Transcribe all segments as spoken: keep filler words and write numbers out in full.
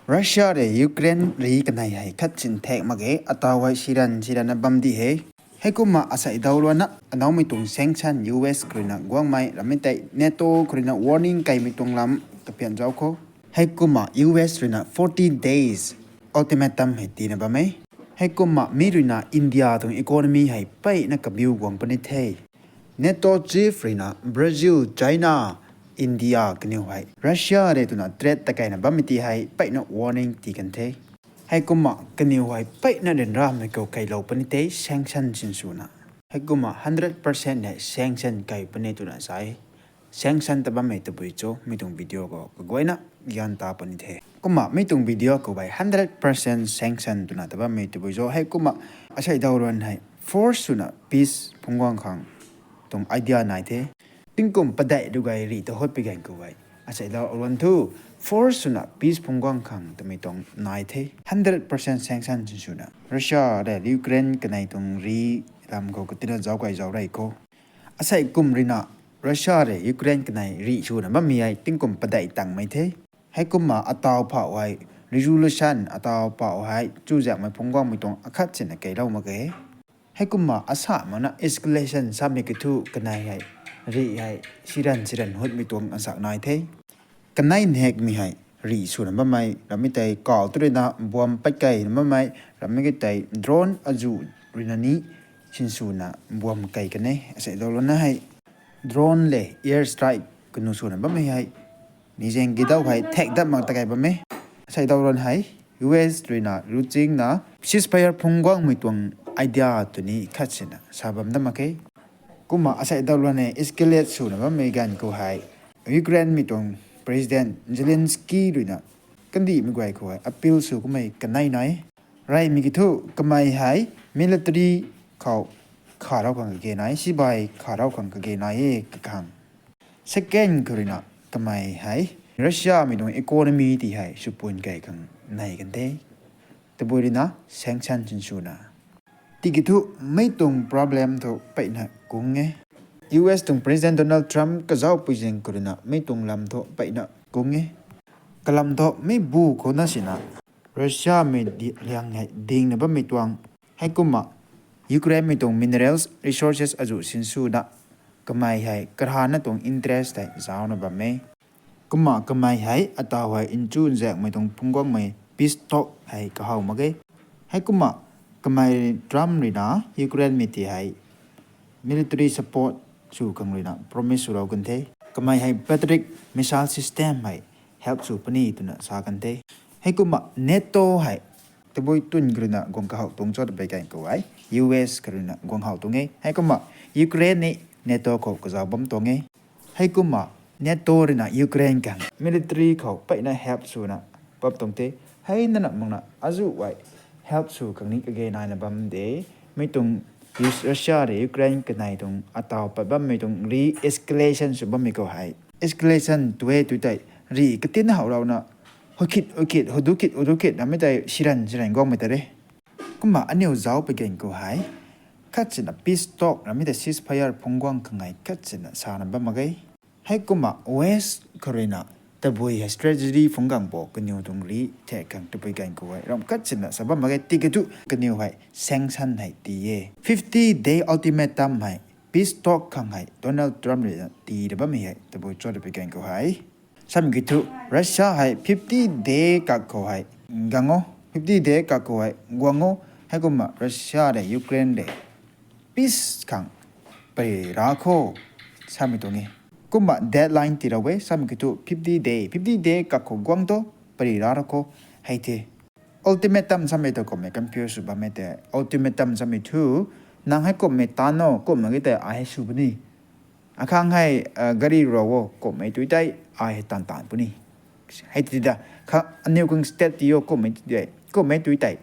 Russia rui Ukraine rih kanei hei khat sin thek mak ge, ataw hei siran siranna bam di he. Heikumna asei daw ruanna anaumei tuang sanction U S khou ruina guangmei rammei tei NATO khou ruina warning kaimei tuang lam kapian zauc khou. Heikumna U S ruina forty days ultimatum hei tiina bam e. Heikumna mi ruina India tuang economy hei peyna kabiu guang puni the. NATO chief ruina Brazil, China, India kaniw hei Russia rui twna threat ta kaina bammei ti hei peyna warning tii kan the. Heikumna kaniw hei peyna ryanramei khou kailou puni the sanction sinswna. Heikumna hundred percent hei sanction kai puni twna sa e. Sanction ta bammei tabui cho mi tuang video khou kaguayna gyan ta puni the. Kumna mi tuang video khou hei hundred percent sanction twna ta bammei tabui cho. Heikumna asei daw ruan hei force swna peace phungc guang khang tuang idea nai the. Tingkum padeih rui gay rih ta hot pi gan khou hei asei daw ruan thu force swna peace phungc guang khang twmei tuang nai the. Hundred percent sanction sinswna Russia rui Ukraine kanei tuang rih lam khou katina zauc kai zauc rey khou. Asei kum ruina Russia rui Ukraine kanei rih swna bammei hei tingkum padeih tangmei the. Heikumna ataw phauh hei resolution ataw phauh hei chuzaenghmei phungc guangmei tuang akhat sina keylou mak ge. Heikumna asa makna escalation samei kathu kanei hei rih hei siran siran hutmei tuang asak nai the. Kanei nhekmei hei rih swna bammei rammei tei kau tu ruina bomb pat keyna bammei rammei tei drone azuh ruina ni sinswna bomb key kan e. Asei daw ruanna hei drone le air strike kanu swna bammei hei ni zaeng gidau hei thek dat mak ta key bam e. Asei daw ruan hei U S ruina ruchingna ceasefire phungc guangmei tuang idea tw ni khat sina sa bam dat mak khe. Kumna asei daw ruan e escalate swna bammei gan khou hei Ukraine mei tuang President Zelensky ruina kandihmei guay khou hei appeal sw kummei kanei nai. Reymei kathu kamei hei military khou kharau khang kage nai, sibai kharau khang kage nai e kakhang. Second khou ruina kamei hei Russia mei tuang economy ti hei supun key khang nei kan the. Tabui ruina sanction sinswna tiki thu mei tuang problem thu peyna kung e. U S tuang President Donald Trump kazauhpui zaeng khou ruina mei tuang lam thu peyna kung e. Kalam thu mei bu khou na sina Russia mei di- liang hei dingna bammei tuang. Heikumna Ukraine mei tuang minerals resources azuh sinswna kamei hei karana tuang interest tei zauna bam e. Kumna kamei hei ataw hei nchu nzaekmei tuang phungc guangmei peace talk hei kahaw mak ge. Heikumna kamei Trump ruina Ukraine mei ti hei military support sw khang ruina promise swlou kan the. Kamei hei Patriot missile system hei help sw puni twna sa kan the. Heikumna NATO hei tabui twn khou ruina guang kahaw tuang cho ta pei gan khou hei U S khou ruina guang how tuang e. Heikumna Ukraine ni NATO khou kazauh bam tuang e. Heikumna NATO ruina Ukraine khang military khou peyna help swna bam tuang the. Hei nana makna azuh hei help sw khang ni kage naina bam de. Mei tuang Russia rui Ukraine kanei tuang ataw pat bammei tuang re-escalation sw bammei khou hei escalation twe tu tei rih katin howlouna hukhit hukhit hudukit hudukit namei tei siran siran guangmei ta re. Kumna aniw zauc pui gan khou hei khat sina peace talk namei tei ceasefire phungc guang khang hei khat sina sana bam mak ge. Heikumna West khou ruina tabui hei strategy phungc gang bo kaniw tuang rih thek khang tabui gan khou hei ram khat sina sa bam mak ge tiki thu kaniw hei sanction hei tii e. Fifty day ultimatum hei peace talk khang hei Donald Trump ruina tii ra bammei hei tabui cho ta pui gan khou hei samei ki thu Russia hei fifty day kak khou hei gang o, fifty day kak khou hei guang o. Heikumna Russia rui Ukraine rui peace khang pary ra kho samei tuang e. Kumna deadline tii ra e samei ki thu fifty day, fifty day kak khou guang tu pary ra ra kho hei the. Ultimatum samei tu kummei confuse sw bammei tei ultimatum samei thu nang hei kummei taanv o, kumna ki tei ai hei sw puni. Akhang hei gari rau o, kummei tu tei ai hei taanv taanv puni. Hei ti da kha aniw khang state ti o, kummei tu tei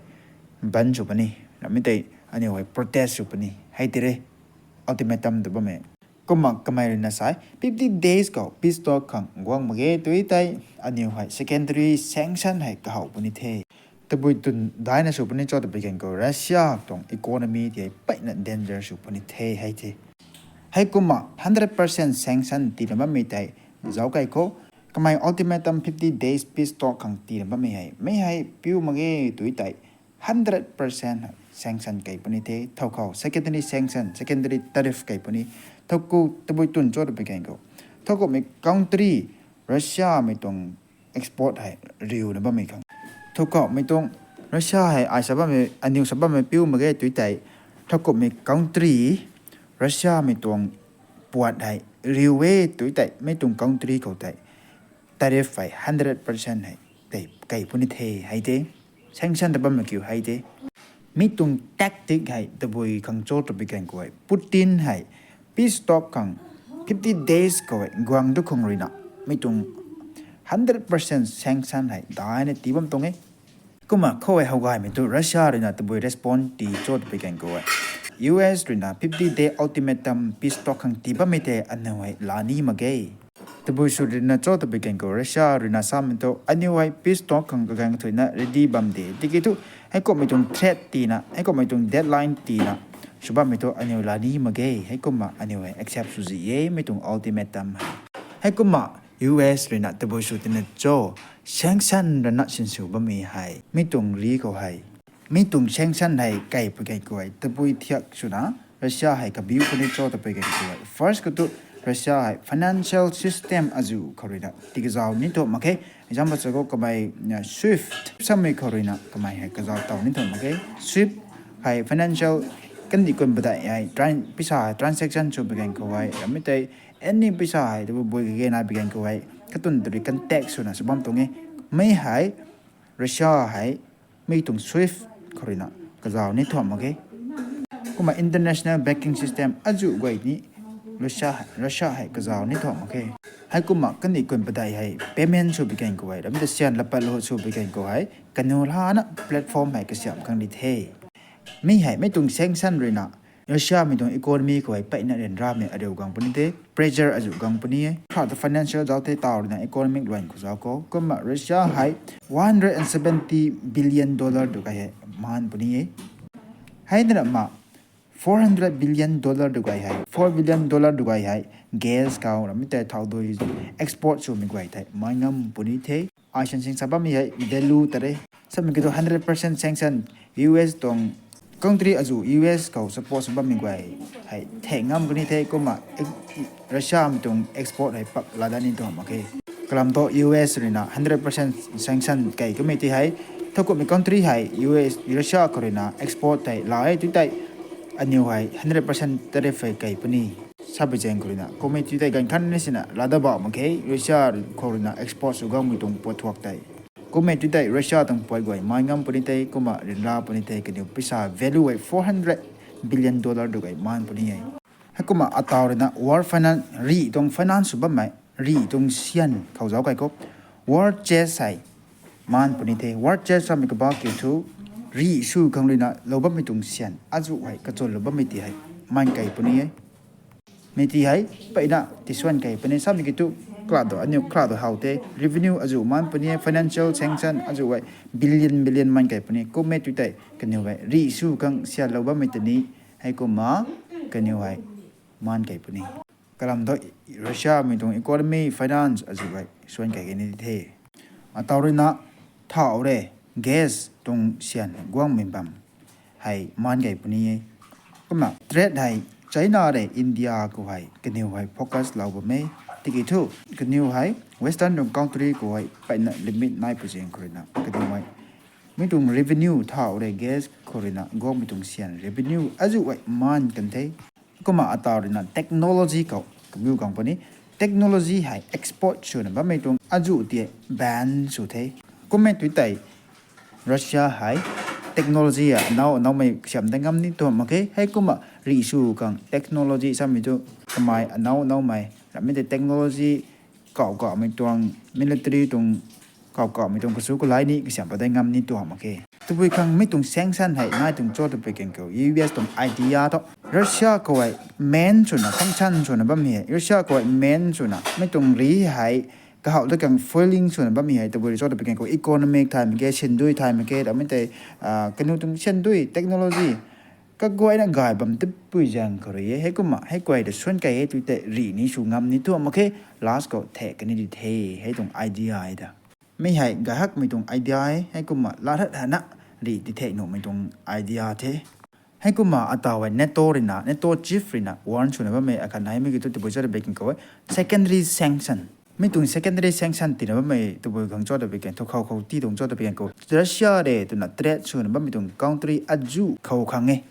ban sw puni. Ramei tei aniw hei protest sw puni hei ti re. Ultimatum tu bammei. Kumna kamei ruina sa e fifty days khou peace talk khang guang mak ge tu tei aniw hei secondary sanction hei kahaw puni the. Tabui twn daina sw puni cho ta pui gan khou Russia tuang economy ti hei peyna danger sw puni the hei the. Heikumna hundred percent sanction tiina bammei tei zauc kai khou Kamei ultimatum fifty days peace talk khang tiina bammei hei, mei hei piu mak ge tui tei, hundred percent sanction kei puni the. Thow khou secondary sanction, secondary tariff kei puni. Thow khou tabui twn cho twpui kan khou, thow khoumei country, Russia mei tuang export hei riuna bammei khang, thow khoumei tuang Russia hei ai sa bammei, aniw sa bammei piu mak ge tui tei, thow khoumei country, Russia mei tuang puat hei riu e tui tei, mei tuang country khou tei tariff hei hundred percent hei tei kei puni the hei de. Sanction ta bammei kiu hei de. Mi tuang tactic hei tabui khang cho twpui kan khou hei, Putin hei peace talk khang fifty days khou hei guang du khang ruina, mi tuang hundred percent sanction hei daina tii bam tuang e. Kumna khou hei how gaymei thu Russia ruina tabui respond tii cho twpui kan khou hei, U S ruina fifty day ultimatum peace talk khang tii bammei tei aniw hei la ni mak ge. Tabui sw ruina cho twpui kan khou Russia ruina samei thu aniw hei peace talk khang kagang thuina ready bam de. Tiki thu, heikumhmei tuang threat tiina, heikumhmei tuang deadline tiina sw bammei thu aniw la ni mak ge. Heikumna aniw hei accept sw zi e mei tuang ultimatum hei. Heikumna U S ruina tabui sw tina cho, sanction rana sinsw bammei hei, mi tuang ri khou hei, mi tuang sanction hei kei pui kan khou hei, tabui thiak swna Russia hei kabiu puni cho twpui kan khou hei, first khou thu Russia hei financial system azuh khou ruina tikazau ni thu mak khe. Example sa khou kamei, swift samei khou ruina kamei hei kazau taw ni thu mak khe. Swift hei financial, kandih kun padeih hei, pisa hei transaction sw pui kan khou hei, ramei tei any pisa hei tabui bui kage nai pui kan khou hei, katun turi contact swna sw bam tuang e. Mei hei, Russia hei, mi tuang swift khou ruina kazau ni thu mak khe. Kumna international banking system azuh guay ni Russia hei kazau ni thu mak khe. Heikumna kandih kun padeih hei payment sw pui kan khou hei, ramei tei syan lapat lo sw pui kan khou hei, kaniw lana platform hei kasiamh khang di the. Mi hei mei tuang sanction ruina Russia mei tuang economy khou hei peyna ryanramei ariu gang puni the, pressure azuh gang puni e. Kha ta financial zauc the taw ruina economic luan khou zauc khou. Kumna Russia hei one hundred and seventy billion dollar du kai hei maan puni e. Hei na rama four hundred billion dollar du kai hei, four billion dollar du kai hei gas khou, ramei tei thau dui export swmei guay tei mai ngam puni the. Ai sanction sa bammei hei value ta re. Samei kiu thu hundred percent sanction, U S tuang country azuh U S khou support sw bammei guay hei thek ngam kani the. Kumna Russia mei tuang export hei pak lada ni thu mak khe. Kalam thu U S ruina hundred percent sanction kei kamei ti hei, thow khoumei country hei U S, Russia khou ruina export hei la e tui tei, aniw hei hundred percent tariff hei kei puni. Sabui zaeng khou ruina kummei tui tei ganv khan ni sina lada bauh mak khe. Russia khou ruina export sw gammei tuang puat thuak tei, kummei tui tei Russia tuang puat guay mai ngam puni the. Kumna ryanra puni the, kaniw pisa value hei four hundred billion dollar du kai maan puni e. Heikumna ataw ruina war finance, rih tuang finance sw bammei, rih tuang syan khou zauc kai khou war chest hei maan puni the. War chest samei kaba kiu thu, rih sw khang ruina lou bammei tuang syan azuh hei kachun lou bammei ti hei maan kei puni e. Mi ti hei peyna tisuan kei puni. Samei kiu thu kala do, aniu kala do how the, revenue azuh maan puni e, financial sanction azuh hei billion billion maan kei puni. Kummei tui tei kaniw hei rih sw khang syan lou bammei tini, heikumna kaniw hei maan kei puni. Kalam thu Russia mei tuang economy, finance azuh hei suan kei kani the. Ataw ruina thau re, gas tuang syan guangmei bam hei maan kei puni e. Kumna trade hei China re India khou hei kaniw hei focus lou bam e. Tiki thu kaniw hei Western tuang country khou hei peyna limit nai pui zaeng khou ruina kaniw hei mi tuang revenue thau re gas khou ruina guangmei tuang syan revenue azuh hei maan kan the. Kumna ataw ruina technology khou kabiu gang puni. Technology hei export swna bammei tuang azuh ti ban sw the. Kummei tui tei Russia hei technology a anau anaumei kasiam dat ngam ni tuang mak khe. Heikumna rih sw khang technology samei thu kamei anau anaumei ramei tei technology kau kaumei tuang, military tuang kau kaumei tuang kasu kalai ni kasiam pat dat ngam ni tuang mak khe. Tabui khang mi tuang sanction hei nai tuang cho twpui kan khou, U S tuang idea thu Russia khou hei main swna, function swna bammei hei, Russia khou hei main swna mi tuang rih hei kahaw dat khang fueling swna bammei hei tabui cho twpui kan khou, economic thay mak khe, syndui thay mak khe, ramei tei kaniw tuang syndui, technology kaguayna gay bam tipui zaeng khou rui e. Heikumna hei guay ta suan kai e tu tei rih ni sw ngam ni thu mak khe, last khou thek kani di the, hei tuang idea e ta. Mi hei gay hakmei tuang idea e, heikumna lat hat hana rih ti thek nuhmei tuang idea the. Heikumna ataw hei NATO ruina, NATO chief ruina warn swna bammei akhat hei mi kiu thu tabui cho ta baking khou e, secondary sanction. Mi tuang secondary sanction tina bammei tabui khang cho ta baking, thu khou khou ti tuang cho ta baking khou, Russia re twna threat swna bammei tuang country azuh khou khang e.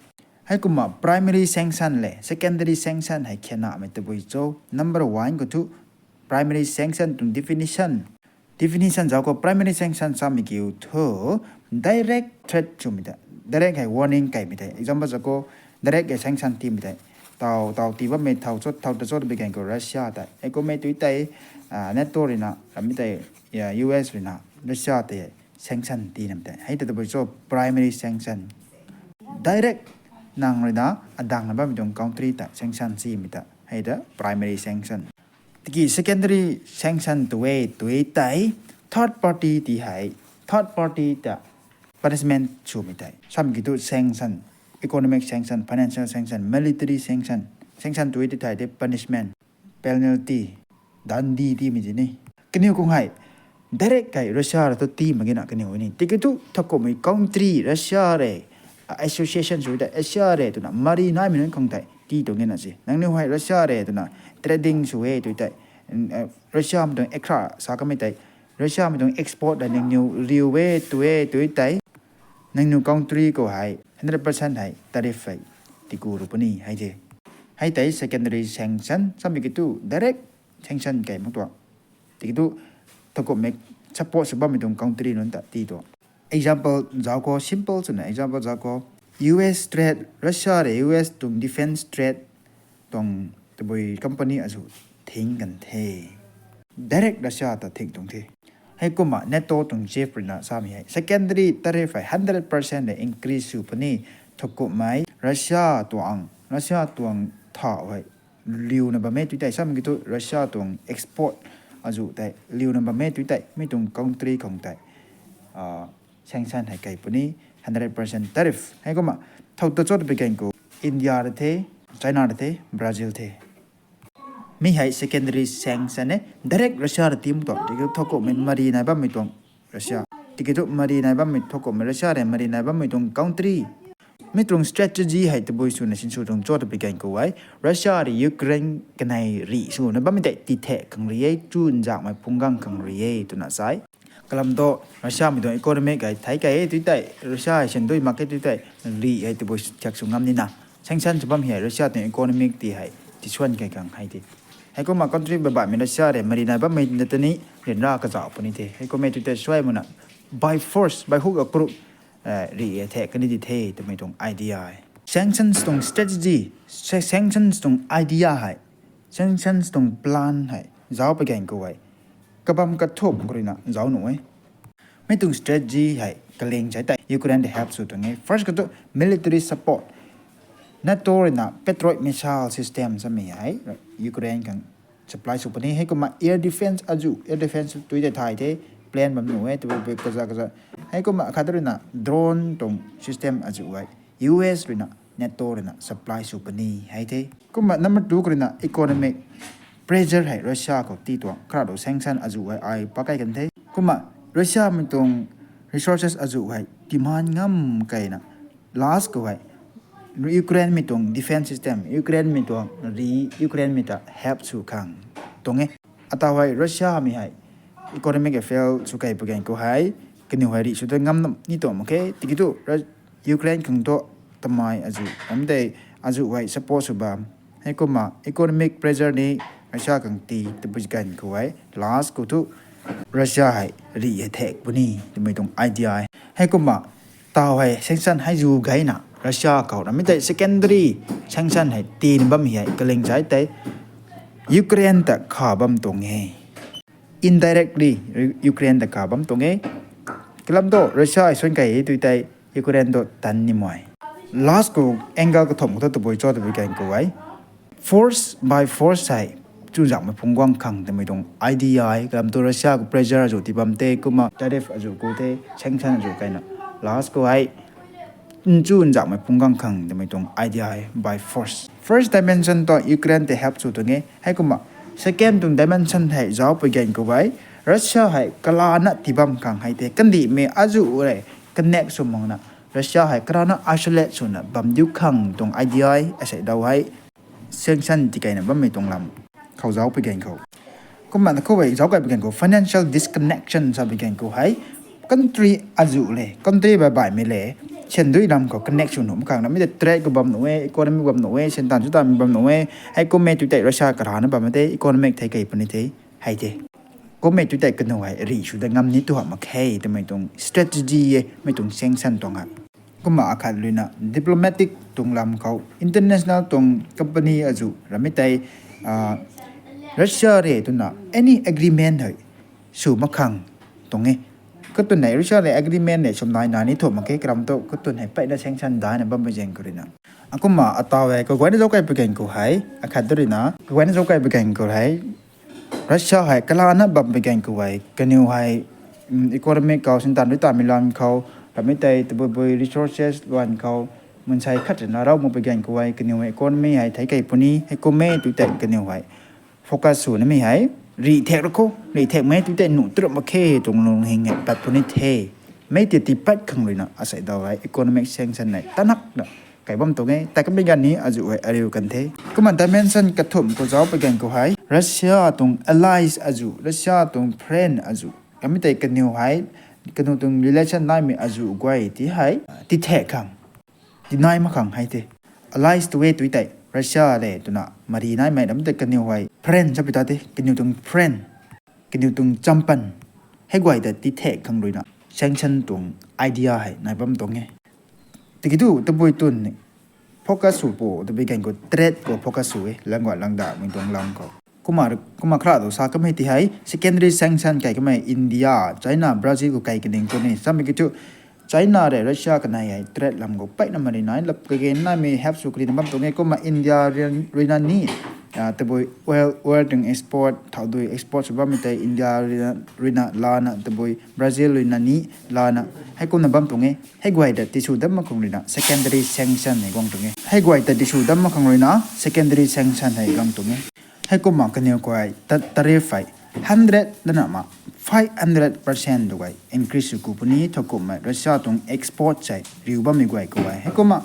Heikumna primary sanction le secondary sanction hei khenamei tabui cho. Number one khou thu primary sanction tuang definition. Definition zauc khou primary sanction samei kiu thu direct threat swmei tei, direct hei warning kaimei tei. Example zauc khou direct hei sanction tiimei tei, taw taw tii bammei thow cho, thow ta cho ta baking khou Russia tei, heikumhmei tu tei NATO ruina ramei tei, US ruina Russia tei sanction tiinamei tei, hei ta tabui cho primary sanction. Direct nang ruina adangna bammei tuang country ta sanction simei ta, hei ta primary sanction. Tiki secondary sanction tu e, tu e tei third party ti hei, third party ta punishment swmei tei. Samei kiu thu sanction, economic sanction, financial sanction, military sanction. Sanction tu e ti thei tei punishment, penalty, dandi tiimei ti ni. Kaniw khang hei direct hei Russia ra tu tii mak ge na kaniw ni. Tiki thu thakumhmei country Russia re association sw tei, Russia re twna mari naimei nunc khang tei tii tuang e na se. Nangniw hei Russia re twna trading sw e tu tei, Russia mei tuang ekra sa kamei tei, Russia mei tuang export hei nangniw riu e tu e tu tei, nangniw country khou hei hundred percent hei tariff hei tiku ru puni hei the. Hei tei secondary sanction samei kiu thu direct sanction kai mak tuang. Tiki thu thakumhmei support sw bammei tuang country nunc ta tii tuang. Example zauc khou, simple swna example zauc khou, US trade, Russia re US tuang defense trade tuang tabui company azuh thing kan the. Direct Russia ta thing tuang the. Heikumna NATO tuang chief ruina samei hei secondary tariff hei hundred percent le increase sw puni. Thakumhmei Russia tuang, Russia tuang thau hei liuna bam e tu tei, samei kiu thu Russia tuang export azuh tei liuna bam e tu tei, mi tuang country khang tei sanction hei kai puni, hundred percent tariff. Heikumna thow ta cho ta baking khou India ra the, China ra the, Brazil the. Mi hei secondary sanction e, direct Russia ra tii mak tuang. Tiki thakumhmei mari nai bammei tuang Russia, tiki thu mari nai bammei thakumhmei Russia re mari nai bammei tuang country. Mi tuang strategy hei tabui swna sinsw tuang cho ta baking khou e, Russia re Ukraine kanei rih swna bammei tei tithek khang rih e, chunzakmei phungc gang khang rih e twna sa e. Kalam thu Russia mei tuang economic hei thei kai e tu tei, Russia hei syan dui mak khe tu tei, rih hei tabui thiak sw ngam nina. Sanction sw bam hei Russia tuang economic ti hei tisuan kai khang hei the. Heikumna country baihmei Russia re mari nai bammei na ta ni ryanra kazauh puni the. Heikumhmei tu tei suai muna by force, by hook or crook rih e thek kani di the twmei tuang idea e. Sanctions tuang strategy, sanctions tuang idea hei, sanctions tuang plan hei zauc pagaeng khou hei kabam kathumh khou ruina zauc nuh e. Mi tuang strategy hei kaling sai tei Ukraine ta help sw tuang e. First khou thu military support. NATO ruina Patriot missile system samei hei Ukraine khang supply sw puni. Heikumna air defense azuh, air defense tu tei thay the, plane bam nuh e, tabui kaza kaza. Heikumna khat ruina drone tuang system azuh hei US ruina, NATO ruina supply sw puni hei the. Kumna number two khou ruina economic pressure hei Russia khou tii tuang, kharalo sanction azuh hei ai pakai kan the. Kumna Russia mei tuang resources azuh hei demand ngam kaina last khou hei Ukraine mei tuang defense system, Ukraine mei tuang rih, Ukraine mei ta help sw khang tuang e. Ataw hei Russia mei hei economic fail sw kai pagaeng khou hei kaniw hei rih sw ta ngam ni tuang mak khe. Tiki thu Ukraine khang thu tamei azuh am tei azuh hei support sw bam. Heikumna economic pressure ni Russia khang tii tabui ganv khou hei last khou thu Russia hei rih hei thek puni twmei tuang idea e. Heikumna taw hei sanction hei zu gayna Russia khou na mi tei secondary sanction hei tiina bam hei kaling sai tei Ukraine ta kha bam tuang e. Indirectly Ukraine ta kha bam tuang e. Kalam thu Russia hei suan kai e tu tei Ukraine thu tan ni mei. Last khou angle kathumh khou thu tabui cho tabui kaeng khou hei force by force hei chunzakmei phungc guang khang twmei tuang idea e. Kalam thu Russia khou pressure azuh tii bam the, kumna tariff azuh khou the, sanction azuh kaina last khou hei nchu nzakmei punggang khang twmei tuang idea hei by force. First dimension tu Ukraine tei help sw tuang e. Heikumna second tuang dimension hei zauc pui gan khou hei Russia hei kalana tii bam khang hei tei kandihmei azuh rei connect sw makna Russia hei karana isolate swna bam diu khang tuang idea hei asei dau hei sanction tikeina bammei tuang lam khou zauc pui gan khou. Kumna khou hei zauc kai pui gan khou financial disconnection sa pui gan khou hei country azuh le country bai baihmei le syan dui lam khou connect sw nuh mak khang na mi tei trade khou bam nuh e, economy bam nuh e, syan taanv chu taanvmei bam nuh e. Hei kummei tu tei Russia karana bam tei economic thei kei puni the hei tei. Kummei tu tei kanu hei rih sw dat ngam ni tu hamh mak khe twmei tuang strategy e mei tuang sanction tuang hei. Kumna akhat ruina diplomatic tuang lam khou international tuang company azuh ramei tei Russia rei twna any agreement hei sw mak khang tuang e. Katun hei Russia le agreement le swmnai na ni thu mak khe karam tu katun hei mpeyna sanction daina bam pui gan khou ruina. Akumna ataw e kaguayna zauc kai pui gan khou hei akhat ruina kaguayna zauc kai pui gan khou hei Russia hei kalana bam pui gan khou hei kaniw hei economic khou syan taanv dui taanvmei lan khou ramei tei tabui bui resources luan khou mansei khat rana rau mak pui gan khou hei kaniw hei economy hei thei kei puni hei kummei tu tei kaniw hei focus sw namei hei rih thek ra khou rih thekmei tu tei nuh tu ram mak khe tuang lungning hei pat puni the. Mei tei tii pat khang ruina asei dau hei economic sanction hei tanakna kai bam tuang e. Tei kamei gan ni azuh hei ariu kan the. Kumna dimension kathumh khou zauc pui gan khou hei Russia tuang allies azuh, Russia tuang friend azuh kamei tei kaniw hei kaniw tuang relation naimei azuh guay ti hei tithek khang, tinai mak khang hei tei. Allies tu e tu tei Russia le twna mari naimei ramei tei kaniw hei friend sapui ta tei kaniw tuang friend, kaniw tuang champan hei guay ta tithek khang ruina sanction tuang idea hei nai bam tuang e. Tiki tu tabui tun focus sw pu tabui gan khou trade khou focus sw e langguat langdamei tuang lam khou. Kumna khra tu sa kamei ti hei secondary sanction kai kamei India, China, Brazil khou kai kaning tu ni samei ki thu China rei Russia kanei hei trade lam khou mpeyna mari nai lap kage naimei help sw karina bam tuang e. Kumna India ruina ni tabui oil, oil tuang export thau dui export sw bammei tei India ruina lana tabui Brazil ruina ni lana heikumna bam tuang e. Hei guay ta tisw dam mak khang ruina secondary sanction hei guang tuang e. Hei guay ta tisw dam mak khang ruina secondary sanction hei guang tuang e. Heikumna kaniw khou hei tariff hei hundred lana ma five hundred percent tu guay increase sw ku puni thowkumhmei Russia tuang export hei riu bammei guay khou hei. Heikumna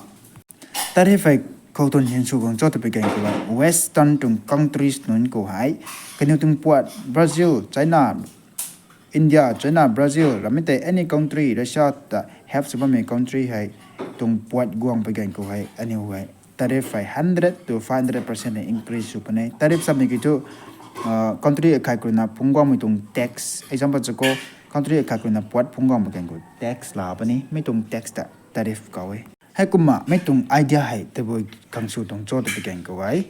tariff hei khou tun hin sw guang cho twpui gan khou hei Western tuang countries nunc khou hei kaniw tuang puat Brazil, China, India, China, Brazil ramei tei any country Russia ta help sw bammei country hei tuang puat guang pui gan khou hei aniw hei tariff hei hundred to five hundred percent hei increase sw puni. Tariff samei ki thu country akhat khou ruina phungc guangmei tuang tax, example chu khou country akhat khou ruina puat phungc guangmei gan khou tax la puni, mei tuang tax ta tariff khou e. Heikumna mei tuang idea hei tabui khang sw tuang cho twpui gan khou hei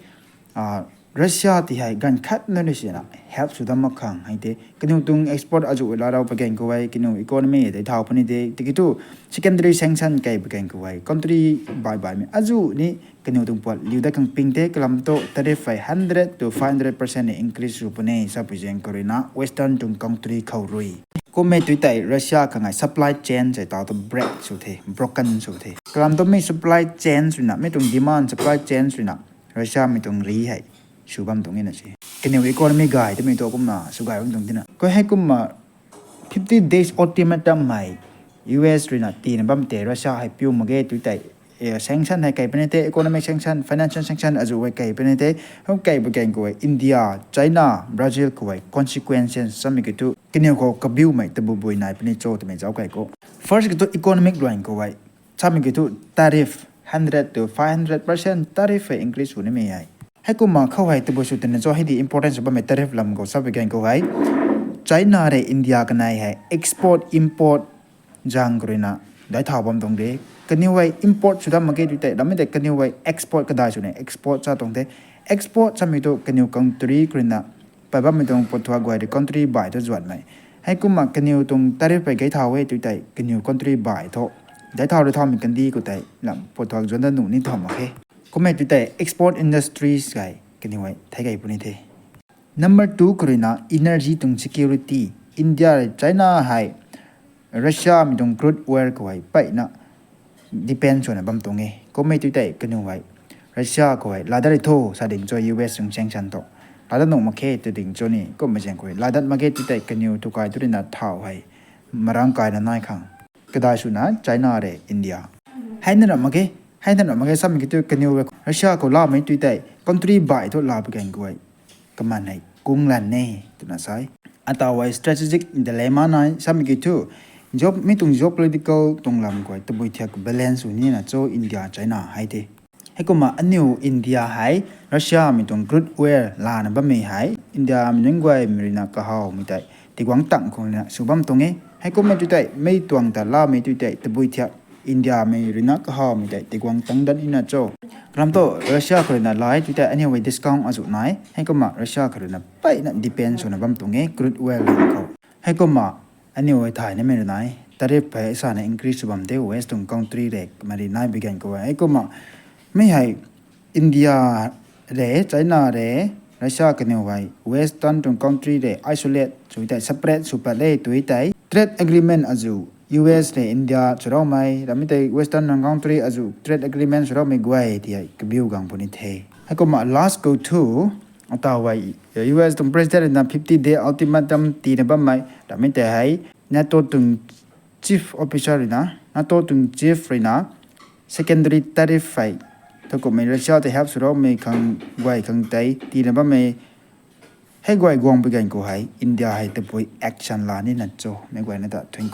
Russia ti hei ganv khat na ni sina help sw dam mak khang hei tei kaniw tuang export azuh la rau pui gan khou hei kaniw economy tei thau puni de. Tiki thu secondary sanction kai pui gan khou hei country bai baimei azuh ni kaniw tuang puat liu dat khang ping the kalam tu tariff hei hundred to five hundred percent ni increase sw puni sapui gan khou ruina Western tuang country khou rui. Kummei tu tei Russia khang hei supply chain hei tau tu break sw the, broken sw the. Kalam tu mei supply chain ruina mei tuang demand supply chain ruina Russia mei tuang ri hei sw bam tuang e na se. Kaniw economy gay twmei tu kumna sw gay bam tuang tina khou heikumna fifty days ultimatum hei U S ruina tiina bam tei Russia hei piu mak ge tu tei sanction hei kai puni the, economic sanction, financial sanction azuh hei kai puni the. Hum kai pui gan khou hei India, China, Brazil khou hei consequences samei ki thu kaniw khou kabiumei tabui bui nai puni cho twmei zauc kai khou. First ki thu economic luan khou hei samei ki thu tariff hundred to five hundred percent tariff hei increase sw nimei hei. Heikumna khou hei tabui sw tina cho hei di importance bammei tariff lam khou sapui gan khou hei China rei India kanei hei export import zang khou ruina daic thau bam tuang de. Kaniw hei import sw dam mak ge tu tei ramei tei kaniw hei export kadai swna export sa tuang the. Export samei tu kaniw country khou ruina pat bammei tuang puat thuak guay rui country bai thu zuanmei. Heikumna kaniw tuang tariff hei gay thau e tu tei kaniw country bai thu daic thau rui thaumei kandih khou tei lam puat thuak zuan dat nuh ni thau mak khe. Kummei tu tei export industries hei kaniw hei thei gay puni the. Number two khou ruina energy tuang security. India rui China hei Russia mei tuang crude oil khou hei mpeyna depend swna bam tuang e. Kummei tu tei kaniw hei Russia khou hei laadat rui tho sa ding cho, U S tuang sanction tho laadat nuh mak khe tw ding cho ni, kummei zaeng khou laadat mak khe tu tei kaniw tu kai tu ruina thau hei marang kaina nai khang. Kadai swna China rui India hei na ra mak khe, hei na ra mak khe samei ki thu kaniw Russia khou laamei tu tei country bai thu laa pu gan guay kaman hei kung lan e twna sai. Atau hei strategic dilemma nai samei ki thu, mi tuang geopolitical tuang lam khou tabui thiak balance sw nina cho India China hei the. Heikumna aniw India hei Russia mei tuang crude oil lana bammei hei India mei nunc guaymei ruina kahawmei tei tiguang tang khou na sw bam tuang e. Heikummei tu tei mei tuang ta laamei tu tei tabui thiak India mei ruina kahawmei tei tiguang tang dat nina cho. Kalam thu Russia khou ruina lai tu tei aniw hei discount azuh nai. Heikumna Russia khou ruina mpeyna depend swna bam tuang e crude oil lam khou. Heikumna aniw hei thay namei rui nai tariff hei sana increase sw bam the West tuang country rui kumari nai bi gan khou e. Heikumna mi hei India rui, China rui, Russia kaniw hei Western tuang country rui isolate sw tei separate sw pat le tu tei trade agreement azuh U S rui India swraumei ramei tei Western tuang country azuh trade agreement swraumei guay ti hei kabiu gang puni the. Heikumna last khou thu atau hei U S tuang president ruina fifty day ultimatum tiina bammei ramei tei hei NATO tuang chief officer ruina, NATO tuang chief ruina secondary tariff hei thu kummei Russia tei help swraumei khang guay khang tei tiina bammei hei guay guang bi gan khou hei India hei tabui action la nina cho mei guayna ta thuan